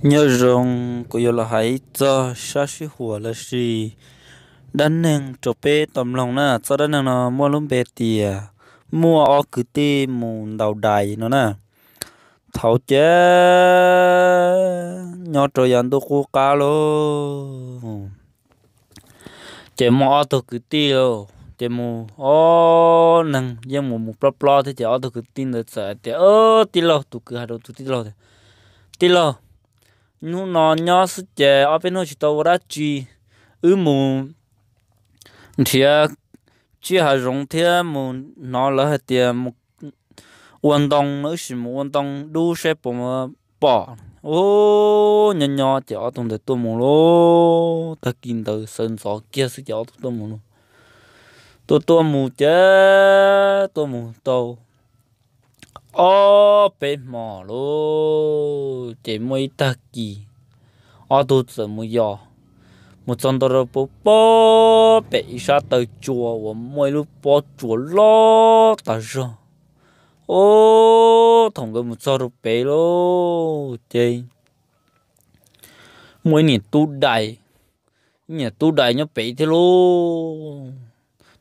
Nyob zoo, kuv yuav los hais ib txoj sab sib huam lossis dab neeg rau peb tau mloog na. Txoj dab neeg no muaj lub npe tias muaj ob kwv tij mus ntaus dais no na. Thaum ub ces nyob rau yav ntuj qub qab lauj, ces muaj ob tug kwv tij lauj, ces mus ob neeg yeej mus mus plob plob thiab, ces ob tug kwv tij ntawd txawm hais tias, Tij laug, tus kwv hais rau tus tij laug tias, Tij laug, hnub no nyob xwb ces ob peb hnub tsis tau ua dab tsi, wb mus nrhiav tsiaj hav zoov thiab mus hnov lawv hais tias mus ua ntoo no, wb sim mus ua ntoo dub saib puas pom. Ub, nyob nyob ces ob tug ntawd tuaj mus lauj. Tag kis ntawd sawv ntxov kiag xwb ces ob tug tuaj mus lauj. Tuaj tuaj mus ces tuaj mus tau ob peb hmo lauj, ces muaj ib tag kis ob tug txawm mus yos, mus txog ntua rau pem ib sab taw tsua uas muaj ib lub pob tsuas loj tas zog. Ub, thaum nkawd mus txog rau pem lauj, ces muaj ib niam tub dais, ib niam tub dais nyob pem thiab lauj.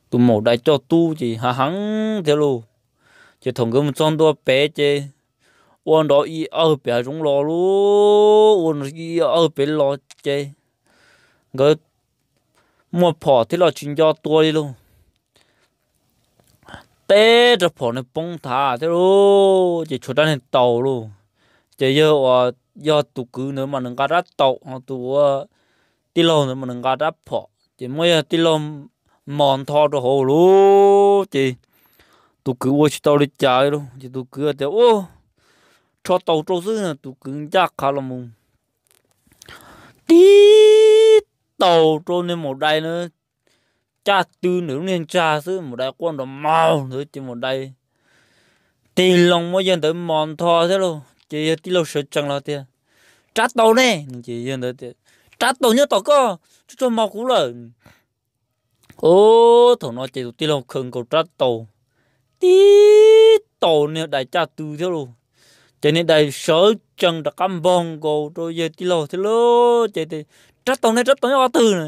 Tus maum dais coj tub ces hav heev thiab lauj. Ces thaum nkawd mus txog ntua pem ces ua nrov ib awg pem hav zoov los lauj, ua nrov ib awg pem los ces nkawd muaj phom thiab los tsis nco tua li lauj. Teb rau phom nws poob nthav thiab lauj, ces tshuav rab niag taus lauj. Ces yog ua, yog tus kwv ntawd mas nws nqa rab taus, ho tus ua tij laug ntawd mas nws nqa rab phom, ces muab yog tij laug mos ntho rau hauv lauj, ces tus kwv ua tsis tau li cas li lauj, ces tus kwv tias, Ub, rho taus rau xwb no. Tus kwv ncaj qha los mus tib taus rau niag maum dais na, caj tw nws lub niag ntsag xwb, maum dais quaj nrov maug ntawd ces maum dais tig loo muab yawg ntawd mos ntho thiab lauj. Ces yog tij laug sawv tsees los tias, Rab taus ne? Ces yawg ntawd tias, Rab taus nyob tom koj, tsuag tsuag mos kuv lawm. Ub, thaum no ces tus tij laug khaws nkaus rab taus tib taus niag dais caj tw thiab lauj. Ces niag dais sawv tsees rov qab npog nkaus rau yawg tij laug thiab lauj. Ces, Rab taus ne, rab taus nyob qhov twg na?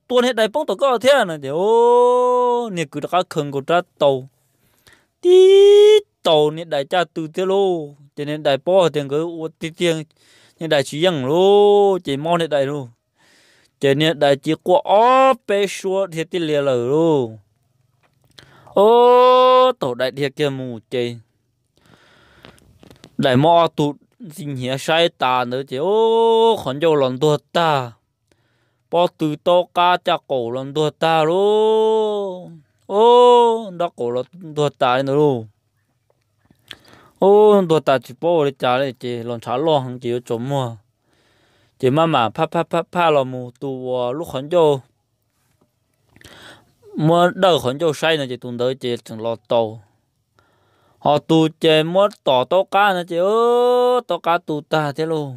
Tua niag dais poob tom koj thiab no. Ces niag kwv rov qab khaws nkaus rab taus tib taus niag dais caj tw thiab lauj. Ces niag dais paub hais tias nkawd ua tiag tiag, niag dais tsis yeej lauj, ces mob niag dais lauj. Ces niag dais cia quaj ob peb suab dhia tij lias lawm lauj. Ub, thaum dais dhia kiag mus ces dais muab ob tug ntxi hnyiav saib tas ntawd ces ub, qhov ncauj los ntuag tag, pob tw taub qab caj qaum los ntuag tag lauj. Ub, nraub qaum los ntuag tas li ntawd lauj. Ub, ntuag tas tsis paub ua li cas li ces los ntshav loj heev ces yuav tsaus muag. Ces maj mam phaj phaj phaj phaj los mus, tus uas lub qhov ncauj muab dawj qhov ncauj saib no ces tus ntawd ces tseem los tau. Ho tus ces muab tom taub qab no ces taub qab tu tag thiab lauj.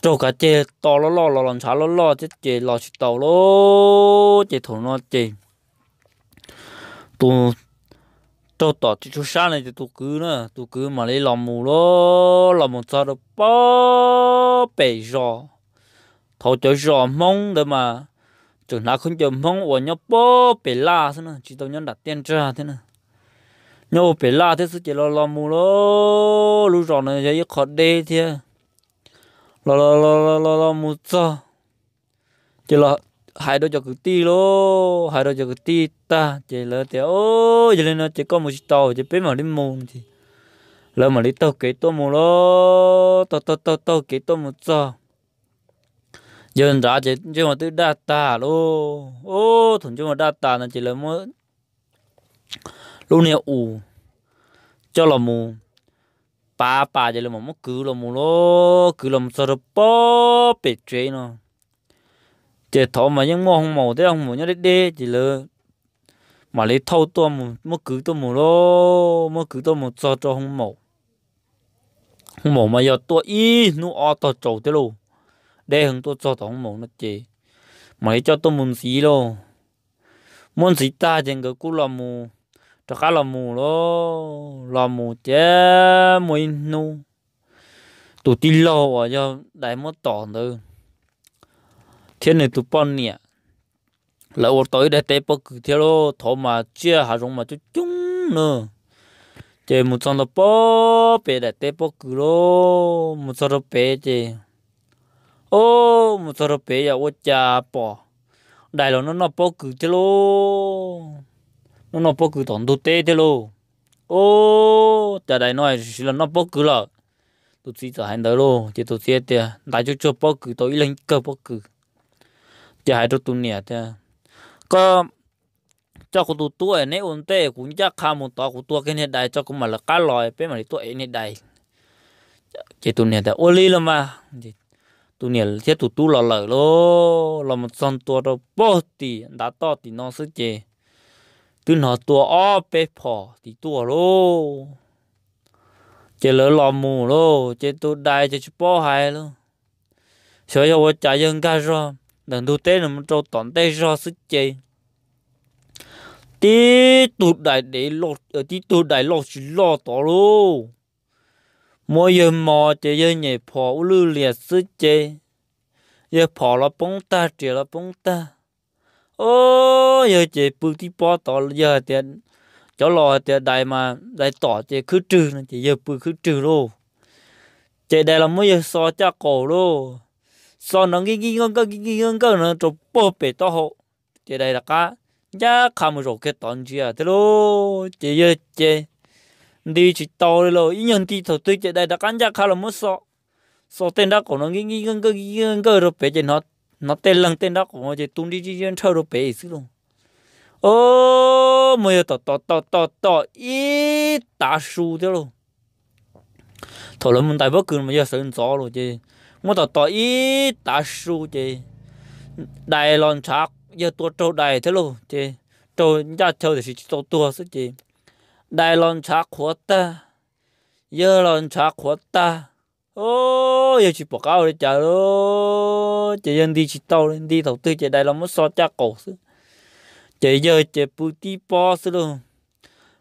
Raug kav ceg to loj loj los los ntshav loj loj thiab ces los tsis tau lauj. Ces thaum no ces tus raug tom tsis tshua sab no ces tus kwv na, tus kwv mam li los mus lauj, los mus txog rau pob pem zos. Thaum cov zos Hmoob ntawd mas tseem hnav khaub ncaws Hmoob uas nyob pob pem laj xwb na, tsis tau nyob nram tiaj nrag thiab na. Nyob ua pem laj thiab xwb ces los los mus lauj, lub zos no yog ib qho deb thiab. Los los los los los mus txog ces los hais rau cov kwv tij lauj, hais rau cov kwv tij tag ces lawv tias, Yog li no ces koj mus tsis tau ces peb mam li mus no ces lawv mam li taug kev tuaj mus lauj. Taug taug taug taug kev tuaj mus txog, yog nrad ces ntsej muag twb daj tag lauj. Ub, thaum ntsej muag daj tas no ces lawv muab lub niag us coj los mus pav pas ces lawv mam muab kwv los mus lauj, kwv los mus txog rau pob pem tsev no. Ces thaum mas yeej muaj hoo maum thiab, hoo maum nyob deb deb ces lawv mam li thauj tuaj mus, muab kwv tuaj mus lauj, muab kwv tuaj mus txog rau hoo maum. Hoo maum mas yog tuaj ib hnub ob tog tsaus thiab lauj, deb heev, tuaj txog tom hoo maum no ces mam li coj tuaj mus ntxiv lauj. Muab ntxiv tag ces nkawd kuj los mus, rov qab los mus lauj, los mus ces muaj ib hnub tus tij laug uas yog dais muab tom ntawd thiab nws tus poj niam, lawv ua tau ib daim teb pob kws thiab lauj. Thaum ub mas tsiaj hav zoov mas coob coob na. Ces mus txog ntawm pem daim teb pob kws lauj, mus txog rau pem ces, o, mus txog rau pem yog ua cas pom dais los noj noj pob kws thiab lauj, noj noj pob kws tom ntug teb thiab lauj. O, cas dais no los noj pob kws lawm. Tus txiv txawm hais ntawd lauj, ces tus txiv tias, ntais tsuag tsuag pob kws tau ib leeg ib kawm pob kws, ces hais rau tus niam tias, koj coj kuv tus tub es neb ua ntej, kuv ncaj qha mus tod kuv tua kiag niag dais tso kuv mam lawv qab los peb mam li tuaj ev niag dais. Ces tus niam tias ua li los mas. Tus niam thiab tus tub los lawm lauj, los mus txog ntua rau pem tim ntav toj tim no xwb ces twb hnov tua ob peb phom tim tuaj lauj. Ces lawv los mus lauj, ces tus dais ces tsis paub hais lauj, xyov yog ua cas yawg nkag zog ntawm ntug teb no mus rau tom ntej zog xwb ces tib tug dais dev, tib tug dais loj tsis loj tod lauj. Muab yawg mos ces yawg nyem phom ua lwj liam xwb ces yawg phom los poob tag, riam los poob tag. O, yawg ces pw tib pob tod, yawg hais tias, cov laus hais tias dais mas dais tom ces khwb rwg no ces yawg pw khwb rwg lauj. Ces dais los muab yawg xo caj qaum lauj, xo nrov nkij nkij nkawj nkawj nkij nkij nkawj nkawj no rau puag pem taub hau. Ces dais rov qab ncaj qha mus zaum kiag tod ntsia thiab lauj. Ces yawg ces nti tsis tau li lauj, ib nyuag nti thaum twg ces dais rov qab ncaj qha los muab xo, xo tej nrab qaum no nkij nkij nkawj nkawj nkawj rau pem ces hnov tej leeg tej nrab qaum no ces tu nrij nrij nrhawj rau pem xwb lauj. O, muab yawg tom tom tom tom tom ib tav su thiab lauj. Thaum lawv mus ntais pob kws no mas yawg sawv ntxov lawm ces muab tom tom ib tav su ces dais los ntshav, yawg tua raug dais thiab lauj, ces raug ncaj chaw tiam sis tsis tau tuag xwb ces dais los ntshav qhuav tag, yawg los ntshav qhuav tag. O, yawg tsis pom qab ua li cas lauj, ces yawg nti tsis tau li, nti thaum twg ces dais los muab xo caj qaum xwb. Ces yawg ces pw tib pob xwb lauj,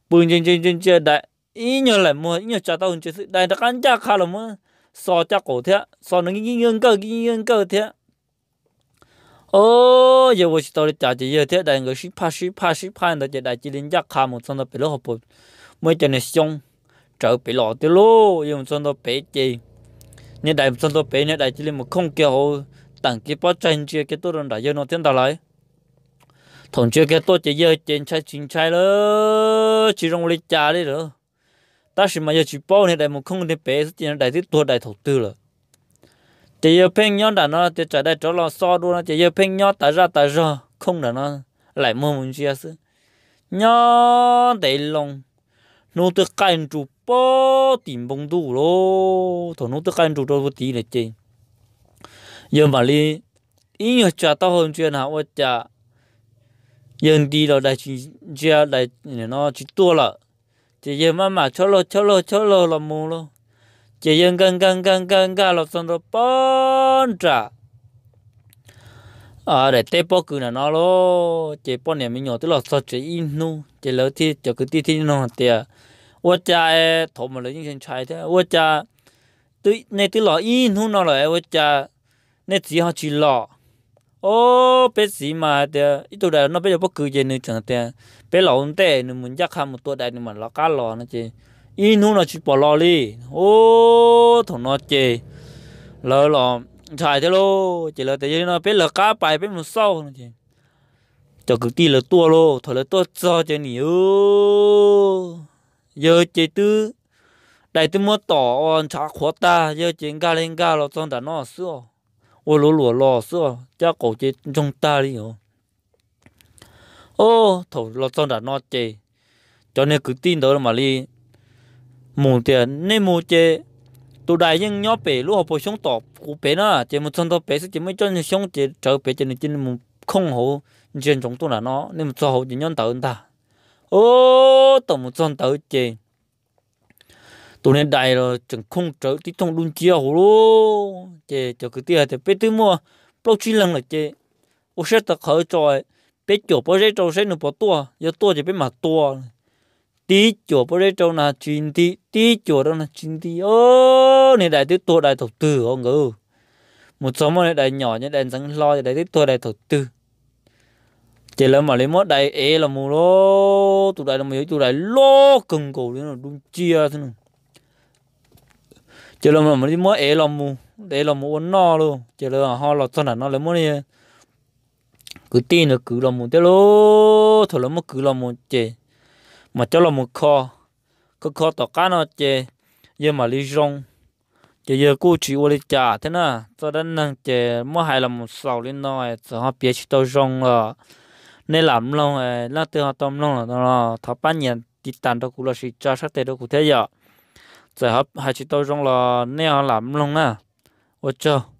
pw ntsia ntsia ntsia ntsia dais, ib nyuag laim muag ib nyuag tsa taub hau ntsia xwb dais rov qab ncaj qha los muab xo caj qaum thiab, xo nrov nkij nkij nkawj nkawj thiab. O, yawg ua tsis tau li cas ces yawg thiab dais nkawd sib phaj sib phaj sib phaj ntawd ces dais cia li ncaj qha mus txog ntawm pem lub hauv paus, muaj ib co niag xyoob rawv pem los thiab lauj. Yawg mus txog ntawm pem ces niag dais mus txog ntawm pem, niag dais cia li mus khooj kiag hauv, teem kiag pob tsaig ntsia kiag tuaj rau nram yawg no thiab ntag lauj. Thaum ntsia kiag tuaj ces yawg ces ntshai tsis ntshai lawm, tsis zoo ua li cas li lawm. Tab sis mas yawg tsis paub niag dais mus khooj niag pem xwb ces niag dais twb tuag dais thaum twg lawm. Ces yawg pheej nyob nram no tias tsam dais rov los xo dua no ces yawg pheej nyob tas zaj tas zog khooj nram no, laim muag mus ntsia xwb. Nyob ntev loo, hnub twb qaij nrus puag tim npoo ntuj lauj. Thaum hnub twb qaij nrus rau puag tid lawm ces yawg mam li ib nyuag tsa taub hau ntsia na ua cas yawg nti los dais tsis ntsia, dais no tsis tuaj lawm. Ces yawg maj mam chob laug chob laug chob laug los mus lauj. Ces yawg nkag nkag nkag nkag nkag los txog ntua pob nram daim teb pob kws nram no lauj. Ces poj niam me nyuam twb los txog tsev ib hnub ces lawv thiaj, cov kwv tij thiaj nug hais tias, ua cas, thaum mas lawv yeej ntshai thiab, ua cas nej twb los ib hnub no lawm ua cas nej txiv ho tsis los? O, peb txiv mas hais tias ib tug dais los noj peb cov pob kws ces nws tseem tias peb los ua ntej nws mus ncaj qha mus tua dais nws mam lawv qab los no ces ib hnub no tsis pom los li. O, thaum no ces lawv los ntshai thiab lauj. Ces lawv tias yog li no peb lawv qab pais peb mus xauj no ces cov kwv tij lawv tuaj lauj. Thaum lawv tuaj txog ces nim yawg ces twb, dais twb muab tom ua ntshav qhuav tag, yawg ces nkag li nkag los txog nram no xwb os, ua luav luam los xwb os, caj qaum ces ntsoog tag li os. O, thaum los txog nram no ces cov niag kwv tij ntawd mam li mus tias nej mus ces tus dais yeej nyob pem lub hauv paus xyoob tom kuv pem na, ces mus txog ntua pem xwb ces muaj ib co niag xyoob ces rawv pem ces nws cia li mus khooj hauv ntsia ntsoov tuaj nram no, nej mus txog hauv ces nyob ntawd ntag. O, thaum mus txog ntawd ces tus niag dais los tseem khooj rawv tib thooj dub nciab hauv lauj. Ces cov kwv tij hais tias peb twb muaj plaub tsib leeg lawm ces ua siab tawv qhawv tso, peb cuam pob zeb rau saib nws puas tuaj, yog tuaj ces peb mam tua. tib cuam pob zeb rau na tsis nti, tib cuam rau na tsis nti os. Niag dais twb tuag dais thaum twg os nkawd. Mus txog muaj niag dais nyom, niag dais ntxeev hlo, dais twb tuag dais thaum twg. Ces lawv mam li muab dais ev los mus lauj. Tus dais los yog ib tug dais loj kawg nkaus li no, dub nciab xwb no. Ces lawv mam li muab ev los mus, ev los mus ua noj lauj. Ces lawv ho los txog nram no, lawv muab kwv tij ntawd kwv los mus thiab lauj. Thaum lawv muab kwv los mus ces mam coj los mus kho, kho kho tom qab no ces yawg mam li zoo. Ces yawg kuj tsis ua li cas thiab na. Txoj dab neeg ces muab hais los mus xaus li no, txawm ho piav tsis tau zoo los nej lam mloog, leej twg ho tau mloog los thov pab nias tiv tas rau kuv los sis tsa sab tes rau kuv thiab yom. Txawm hais tsis tau zoo los nej ho lam mloog na. Ua tsaug.